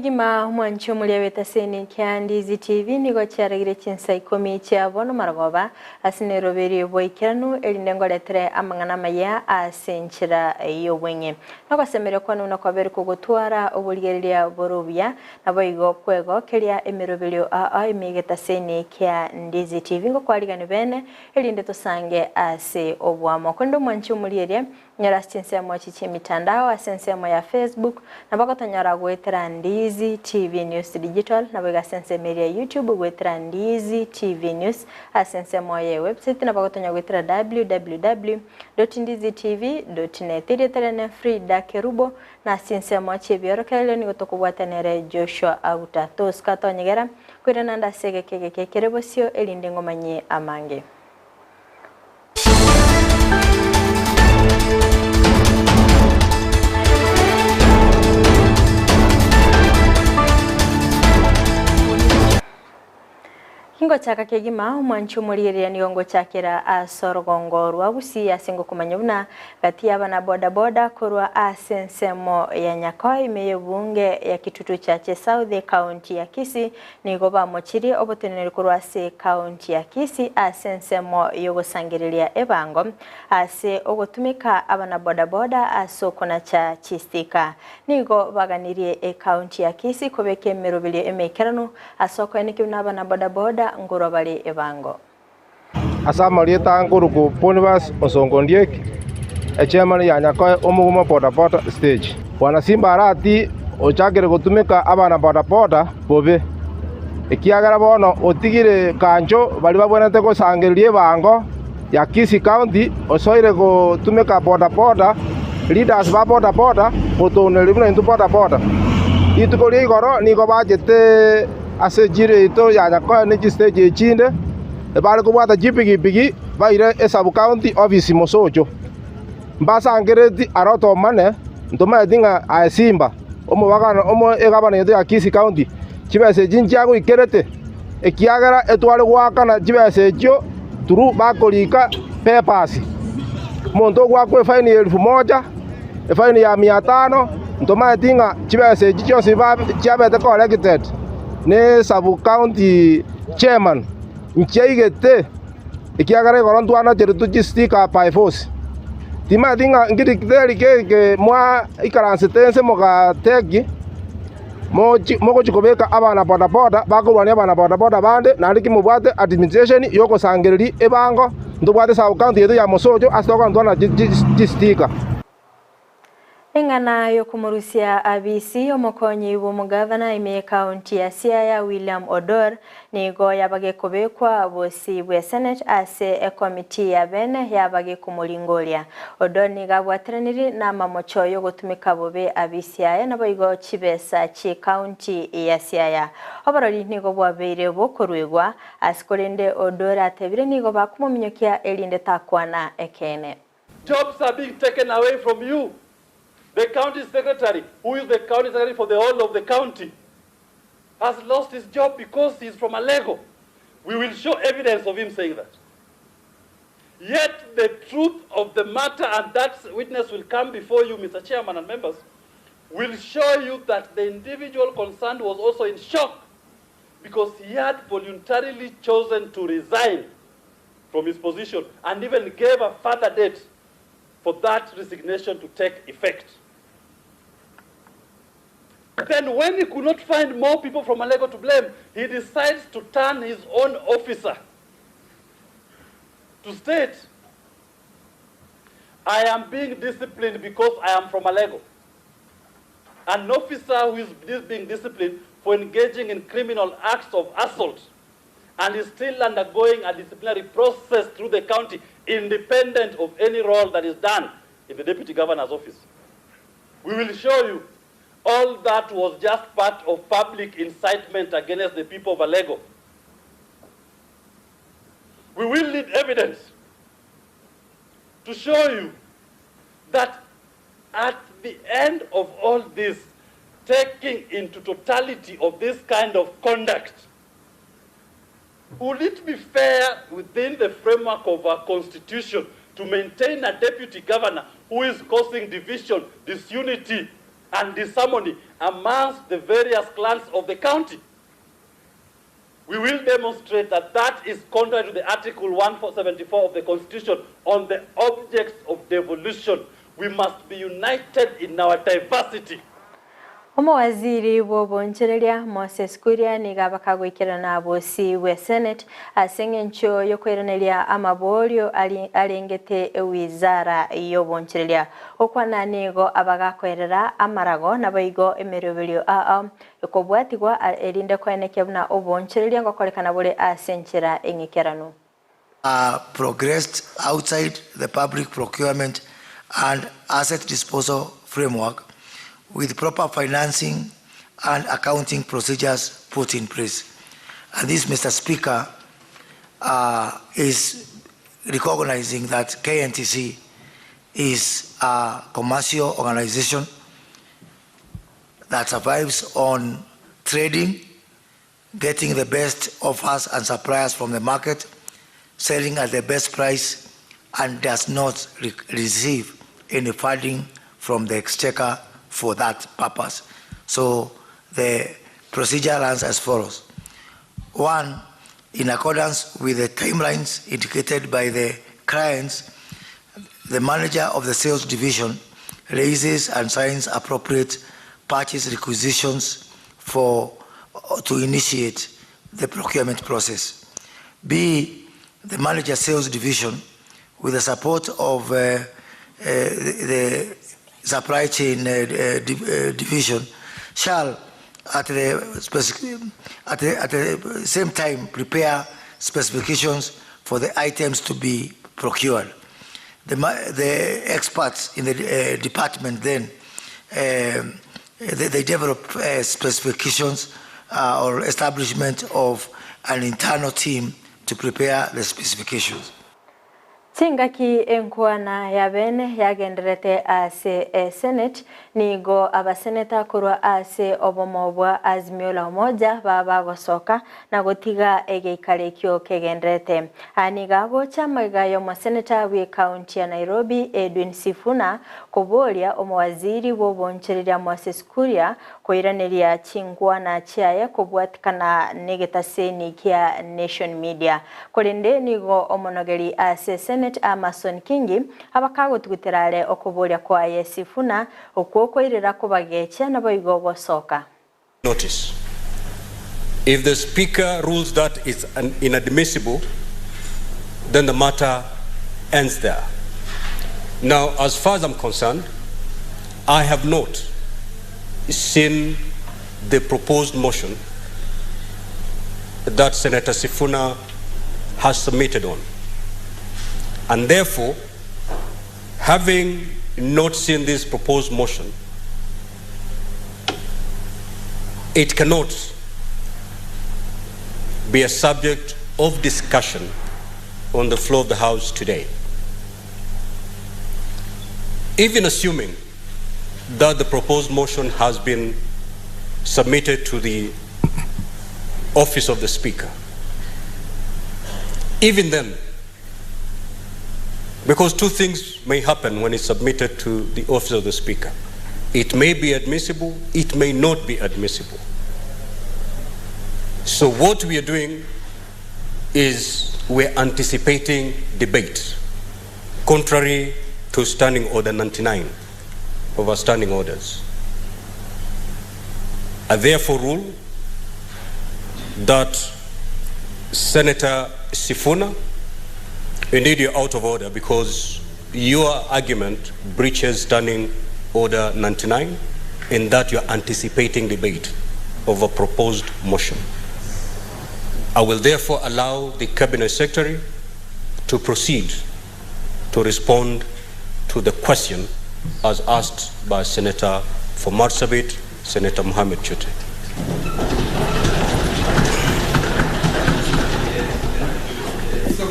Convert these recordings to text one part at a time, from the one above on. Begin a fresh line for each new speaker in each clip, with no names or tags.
kegima omwanchi omoria bw'etaseni kia Ndizi TV nigo chiaregire chinsa ikomi chia bono marogoba ase neroberio bwaikeranu erinde ngoretere amang'ana amaya ase enchera y'obweng'e. Nogosemeria kwane buna kwabere kogotwara oborigereria bore obuya naboigo kwegokeria emeroberio aa ime y'egetaseni kia Ndizi TV ngokwarigani bene erinde tosange ase oboamo. Korende omwanchi omoria eria Nyora ase chinsemo echi chi'emitandao ase ensemo ya Facebook, nabo gotonyora goetera Ndizi TV News Digital, naboigo ase ensemo eria ya YouTube goetera Ndizi TV News, ase ensemo ye website nabo gotonyora goetera www.ndizitv.net. Erieta riane Frida Kerubo, na ase chinsemo chi'ebiorokererio nigo tokobwata nere Joshua Aguta. Tosuka tonyegera, koirana ande ase egeka egeke ekere bosio erinde ngomanyie amange. Ingochaka kegima omwanchi omorigereria nigo ngochakera ase orogongo rwa Gusii ase ngokomanya buna gati y'abana boda boda korwa ase ensemo ya Nyakoe ime y'ebunge ya Kitutu Chache South ekaunti ya Kisii Nigo bamochirie oboteneneri korwa ase ekaunti ya Kisii ase ensemo y'ogosangereria ebango ase ogotumeka abanabodaboda ase okonacha chistika. Nigo baganirie ekaunti ya Kisii kobeka emeroberio emeikeranu ase okoenekia buna abanabodaboda nkorwa bare ebango.
Ase amarieta ankorokwa Boniface Osongo Ondiek, echairman ya Nyakoe omogima boda boda stage. Bwana Simba Arati ochakire gotumeka abana boda boda bobe, ekiagera bono otigire kancho baria babwenerete gosangereria ebango ya Kisii County osoire gotumeka boda boda leaders ba boda boda gotounereria buna intwe boda boda. Rituko ria igoro nigo bachete. Ase echiro yaito ya Nyakoe ne chistage echinde, ebare kobwata chipigipigi baire esub-county office mosocho. Mbasangereti aro tomane, ntomaeti ng'a aye Simba, omobagano omo egavana yaito ya Kisii County, chibesa echi nchiagoikerete, ekiagera etware goakana chibesa echio through bakorika papers. Omonto ogoakwa efaini ya elfu moja, efaini ya mia tano, ntomaeti ng'a chibesa echi chionsi chiabete collected ne sub county chairman, nchiaigete ekiagera igoro ntwanacheretwe chistika by force. Timaeti ng'a nkeri keke mwaikaransete inse mogateki mogochi kobeka abana boda boda bakorwania abana boda boda bande, naende ki mobwate administration yogosangereria ebango, ntobwate sub county yaito ya Mosocho ase tokogenda twana chistika.
Eng'ana y'okomorusia Abisi, omokonyi bw'omogavana ime y'ekaunti ya Siaya William Odor nigo yaba gekobekwa bosio bwe Senate ase ekomiti ya bene yaba gekomoringoria. Odor nigo abwateraniri namamocho y'ogotumeka bobe Abisi aye naboigo chibesa chi'ekaunti ya Siaya. Oborori nigo bwabeire bokoruegwa ase korende Odor atebire nigo bakomominyokia erinde takwana ekeene.
Jobs are being taken away from you. The county secretary, who is the county secretary for the whole of the county, has lost his job because he is from Alego. We will show evidence of him saying that. Yet the truth of the matter, and that witness will come before you, Mr. Chairman and members, will show you that the individual concerned was also in shock because he had voluntarily chosen to resign from his position and even gave a further date for that resignation to take effect. Then when he could not find more people from Alego to blame, he decides to turn his own officer to state, I am being disciplined because I am from Alego. An officer who is being disciplined for engaging in criminal acts of assault and is still undergoing a disciplinary process through the county, independent of any role that is done in the deputy governor's office. We will show you all that was just part of public incitement against the people of Alego. We will need evidence to show you that at the end of all this, taking into totality of this kind of conduct, would it be fair within the framework of our constitution to maintain a deputy governor who is causing division, disunity, and disharmony amongst the various clans of the county. We will demonstrate that that is contrary to the Article 174 of the Constitution on the objects of devolution. We must be united in our diversity.
Omowaziri bw'obonchoreria Moses Kuria nigo abakagoikerana bosio bwe Senate ase engencho y'okoiraneria amaborio arengete ewizara y'obonchoreria. Gokwana nigo abagakoerera amarago naboigo emeroberio ao ekobwatigwa erinde koenekia buna obonchoreria ngokorekana bore ase enchera eng'ikeranu.
Progressed outside the public procurement and asset disposal framework with proper financing and accounting procedures put in place. And this, Mr. Speaker, is recognizing that KNTC is a commercial organization that survives on trading, getting the best offers and suppliers from the market, selling at the best price, and does not receive any funding from the exchequer for that purpose. So the procedure runs as follows. One, in accordance with the timelines indicated by the clients, the manager of the sales division raises and signs appropriate purchase requisitions for to initiate the procurement process. B, the manager sales division, with the support of the supply chain division, shall at the same time prepare specifications for the items to be procured. The experts in the department then they develop specifications or establishment of an internal team to prepare the specifications.
Chingaki enkwana ya bene yagenderete ase Senate nigo abaseneta korwa ase obomo bwa Azimio la Umoja baba gosoka na gotiga egeikaro ekio kegenderete. Nigo agocha maiga y'omoseneta bwe county ya Nairobi Edwin Sifuna koboria omowaziri bw'obonchoreria Moses Kuria koiraneria chinkwana chiaye kobwatikana negetaseni kia Nation Media. Korende nigo omonogeri ase Senate Amason Kingi abakagotuguterare okoboria kwaye Sifuna okwo koirera kobagecha naboigo gosoka.
Notice. If the speaker rules that it's inadmissible, then the matter ends there. Now, as far as I'm concerned, I have not seen the proposed motion that Senator Sifuna has submitted on. And therefore, having not seen this proposed motion, it cannot be a subject of discussion on the floor of the House today. Even assuming that the proposed motion has been submitted to the office of the Speaker, even then, because two things may happen when it's submitted to the office of the Speaker. It may be admissible, it may not be admissible. So what we are doing is we're anticipating debate, contrary to Standing Order 99 of our standing orders. I therefore rule that Senator Sifuna, indeed you're out of order because your argument breaches Standing Order 99 in that you're anticipating debate of a proposed motion. I will therefore allow the Cabinet Secretary to proceed to respond to the question as asked by Senator for Marsabit, Senator Mohamed Chute.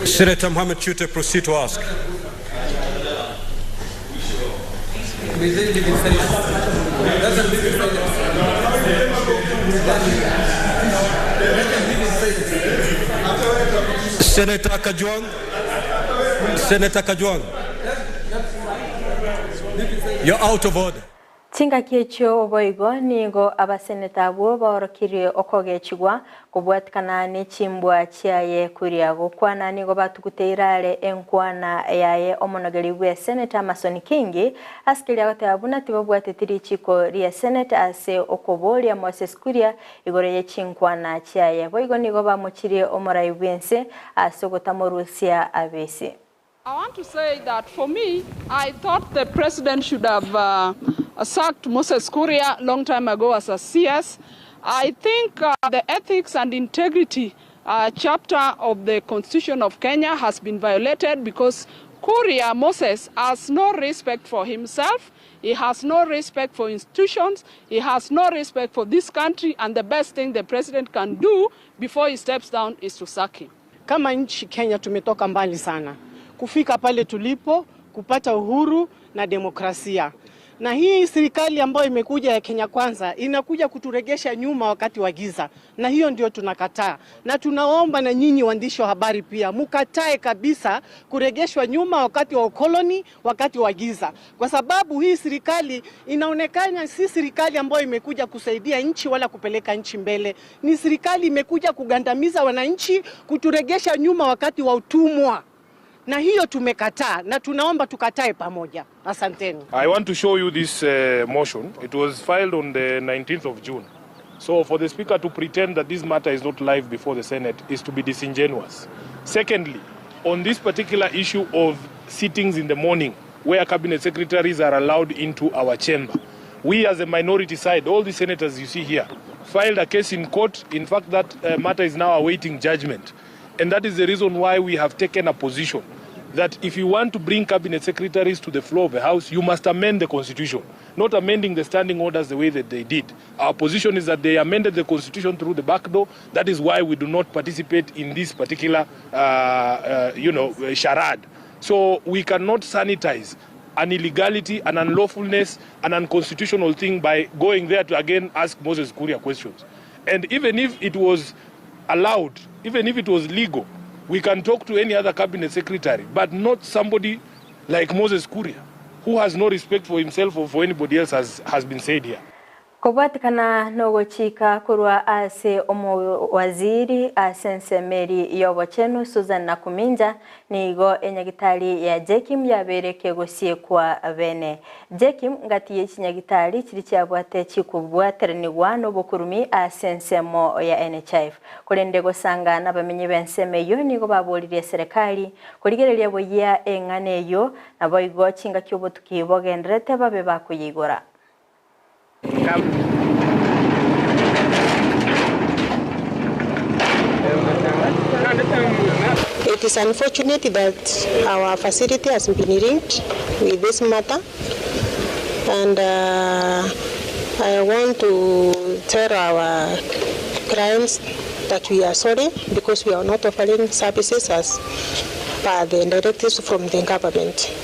Senator Mohamed Chute, proceed to ask. Senator Kajwang. Senator Kajwang. You're out of order.
Chingaki echio boigo nigo abaseneta abwo baorokirie okogechigwa kobwatikana ne chimbwa chiaye Kuria gokwana nigo batuguteire are enkwana yaye omonogeri bw'eseneta Amason Kingi ase keria agoteba buna tibabwateti richiko ri'eseneta ase okoboria Moses Kuria igoro ye chinkwana chiaye. Boigo nigo bamochirie omorai bw'ense ase ogotamorusia abisi.
I want to say that for me, I thought the president should have uh, sacked Moses Kuria long time ago as a CS. I think uh, the ethics and integrity uh, chapter of the Constitution of Kenya has been violated because Kuria Moses has no respect for himself, he has no respect for institutions, he has no respect for this country, and the best thing the president can do before he steps down is to sack him.
Kama nchi Kenya tumetoka mbali sana kufika pale tulipo, kupata uhuru na demokrasia. Na hii serikali ambayo imekuja ya Kenya Kwanza inakuja kuturegesha nyuma wakati wa giza, na hiyo ndio tunakataa, na tunaomba na nyinyi waandishi wa habari pia mukatae kabisa kuregeshwa nyuma wakati wa ukoloni, wakati wa giza, kwa sababu hii serikali inaonekana si serikali ambayo imekuja kusaidia nchi wala kupeleka nchi mbele. Ni serikali imekuja kugandamiza wananchi, kuturegesha nyuma wakati wa utumwa na hiyo tumekataa na tunaomba tukatae pamoja. Asanteni.
I want to show you this motion. It was filed on the 19th of June. So for the speaker to pretend that this matter is not live before the Senate is to be disingenuous. Secondly, on this particular issue of sittings in the morning where cabinet secretaries are allowed into our chamber, we as a minority side, all the senators you see here, filed a case in court. In fact, that matter is now awaiting judgment. And that is the reason why we have taken a position that if you want to bring cabinet secretaries to the floor of the House, you must amend the Constitution, not amending the standing orders the way that they did. Our position is that they amended the Constitution through the back door. That is why we do not participate in this particular, charade. So we cannot sanitize an illegality, an unlawfulness, an unconstitutional thing by going there to again ask Moses Kuria questions. And even if it was allowed, even if it was legal, we can talk to any other cabinet secretary, but not somebody like Moses Kuria, who has no respect for himself or for anybody else, as has been said here.
Kobwatikana nogochika korwa ase omowaziri ase ensemeri y'obochenu Susan Nakuminja nigo enyagitari ya Jekim yabereke gosiekwa bene. Jekim ngati ye chinyagitari chiri chiabwate chikobwateranigwa n'obokurumi ase ensemo ya NHIF. Korende gosanga n'abamenyi b'ensemo eyo nigo baboririe serikali korigereria boyia eng'ana eyo nabo igo chingaki obotuki bogenderete babe bakoyigora.
It is unfortunate that our facility has been linked with this matter, and I want to tell our clients that we are sorry because we are not offering services as per the directives from the government.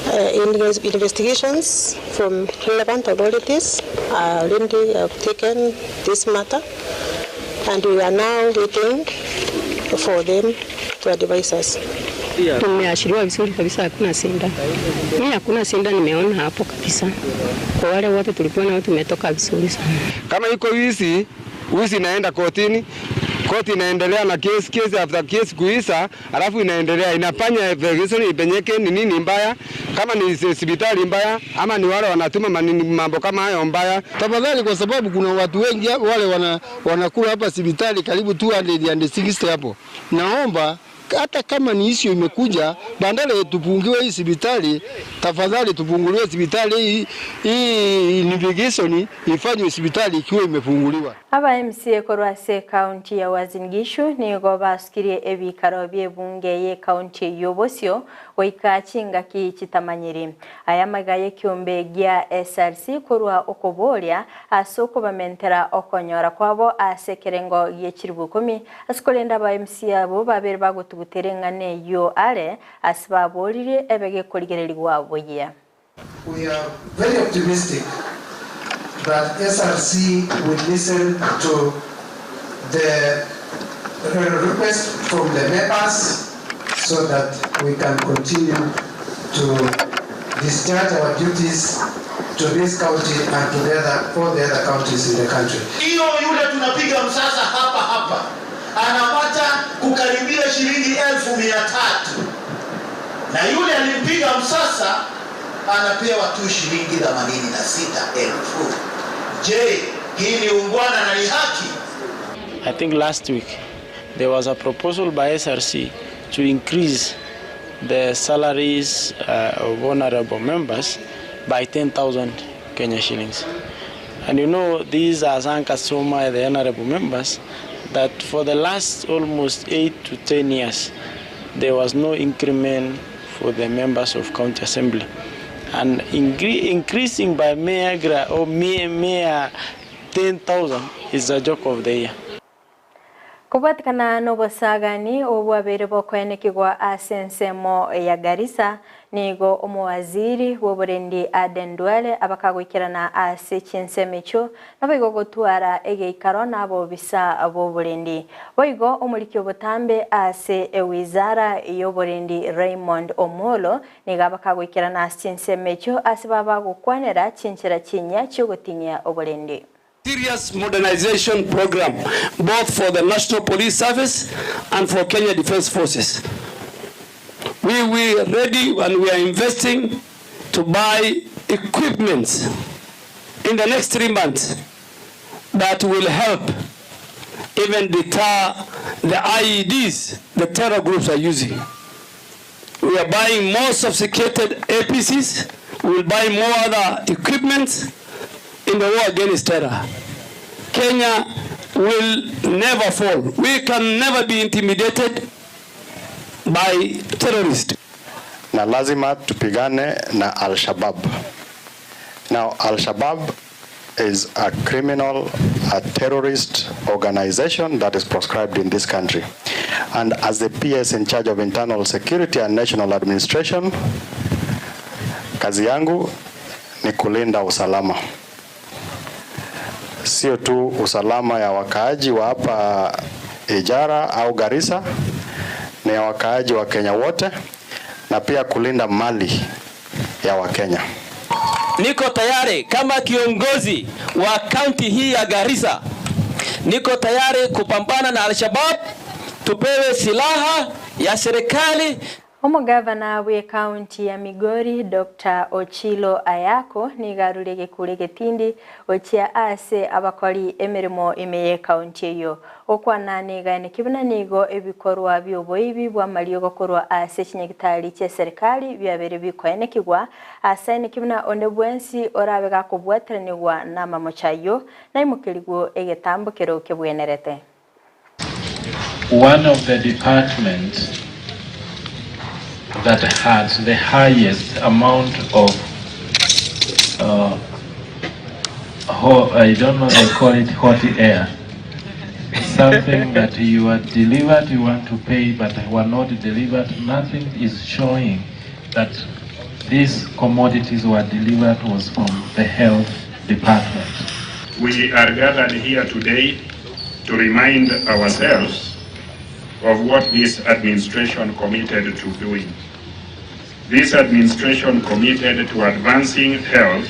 Investigations from relevant authorities are already have taken this matter, and we are now waiting for them to advise us.
Tumeashiriwa vizuri kabisa, hakuna shida. Mimi hakuna shida nimeona hapo kabisa. Kwa wale wote tulikuwa nao tumetoka vizuri sana.
Kama iko wizi, wizi inaenda kotini, koti inaendelea na kesi, kesi after kesi kuisha, alafu inaendelea inafanya investigation ipenyeke ni nini mbaya, kama ni hospitali mbaya ama ni wale wanatuma manini mambo kama hayo mbaya.
Tafadhali, kwa sababu kuna watu wengi wale wanakula hapa hospitali karibu 260 hapo. Naomba hata kama ni issue imekuja, badala tupungiwe hii hospitali, tafadhali tupunguliwe hospitali hii, hii investigation ifanywe hospitali ikiwa imefunguliwa.
Aba MCA korwa ase county ya Uasin Gishu nigo basukirie ebikaro by'ebunge ye county y'obosio goika chingaki chitamanyiri. Aya magaye kiombe gia SRC korwa okoboria ase okobamentera okonyora kwabo ase ekerengo gie chiribu ikomi ase korenda aba MCA abo babere bagotugutere eng'ana eyo are ase baboririe ebe gekorigererigwa buya.
We are very optimistic that SRC will listen to the request from the members so that we can continue to discharge our duties to this county and to the other, all the other counties in the country.
Hiyo yule tunapiga msasa hapa hapa anapata kukaribia shilingi 300,000 na yule alimpiga msasa anapewa tu shilingi 86,000. Je, hii ni ungwana na ni haki?
I think last week there was a proposal by SRC to increase the salaries of honorable members by 10,000 Kenya shillings. And you know, these are Sankasoma, the honorable members, that for the last almost 8 to 10 years, there was no increment for the members of county assembly. And increasing by mere, or mere 10,000 is a joke of the year.
Kobwatikana n'obosagani obwabeire bokoenekigwa ase ensemo ya Garissa nigo omowaziri bw'oborendi Aden Duale abakagoikerana ase chinsemo echio naboigo gotwara egeikaro n'abobisa bw'oborendi boigo omoriki obotambe ase ewizara y'oborendi Raymond Omolo nigo abakagoikerana ase chinsemo echio ase babagokwanera chinchera chinya chiogotinyia oborendi.
Serious modernization program, both for the National Police Service and for Kenya Defence Forces. We were ready and we are investing to buy equipment in the next 3 months that will help even deter the IEDs the terror groups are using. We are buying more sophisticated APCs, we will buy more other equipment in the war against terror. Kenya will never fall. We can never be intimidated by terrorists.
Na lazima tupigane na Al-Shabaab. Now, Al-Shabaab is a criminal, a terrorist organization that is proscribed in this country. And as the PS in charge of internal security and national administration, kazi yangu ni kulinda usalama. Sio tu usalama ya wakaaji wa hapa Ijara au Garissa, ni ya wakaaji wa Kenya wote na pia kulinda mali ya Wakenya.
Niko tayari kama kiongozi wa kaunti hii ya Garissa, niko tayari kupambana na Al-Shabaab, tupewe silaha ya serikali.
Omogavana bwe county ya Migori Dr. Ochilo Ayako nigarurie gikuri getindi ochia ase abakori emirimo ime ye county eyo okwana niga kibuna nigo ebikorwa by'oboibi bwa malio gokorwa ase chinyagitari chia serikali byabere bikoenekigwa ase nikibuna onde bwensi orabe gakobwateranigwa na mamochayo naimukirigwo egetambukero kebwenerete.
One of the departments that had the highest amount of, I don't know, they call it hot air. Something that you are delivered, you want to pay, but were not delivered. Nothing is showing that these commodities were delivered was from the health department.
We are gathered here today to remind ourselves of what this administration committed to doing. This administration committed to advancing health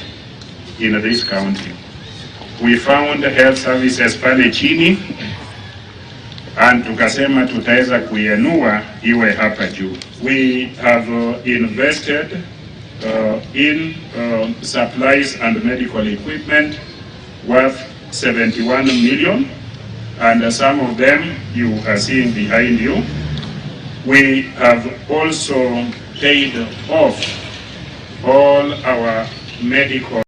in this county. We found health services pale chini and tukasema tutaweza kuienua iwe hapa juu. We have invested in supplies and medical equipment worth 71 million, and some of them you are seeing behind you. We have also paid off all our medical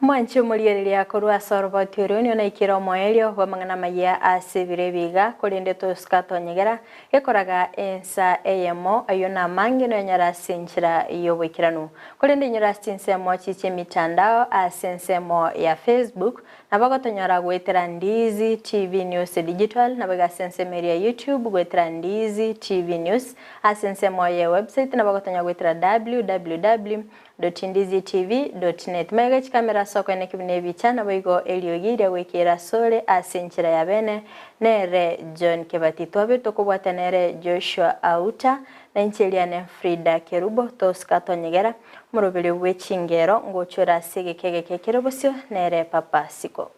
Mwanchi omoriereria korwa ase oroboti orio nio naikire omoerio bwa mang'ana maya ase ebiro ebiga korende tosika tonyegera ekoraga ensa eyemo ayo namange noenyora ase enchera y'oboikeranu korende enyora ase chinsemo chiche emitandao ase ensemo ya Facebook nabo gotonyora gwetera Ndizi TV News Digital nabo ase ensemo eria YouTube gwetera Ndizi TV News ase ensemo ya website nabo gotonyora gwetera www. www.ndizitv.net. Magega chikamera ase okoeneki buna ebicha naboigo eriogi ria goikera asore ase enchera ya bene nere John Kebati. Twabire tokobwata nere Joshua Auta na inche eriane Frida Kerubo tosuka tonyegera omoroberio bwe chingero ngochora ase egeka egeke kere bosio nere Papa Siko.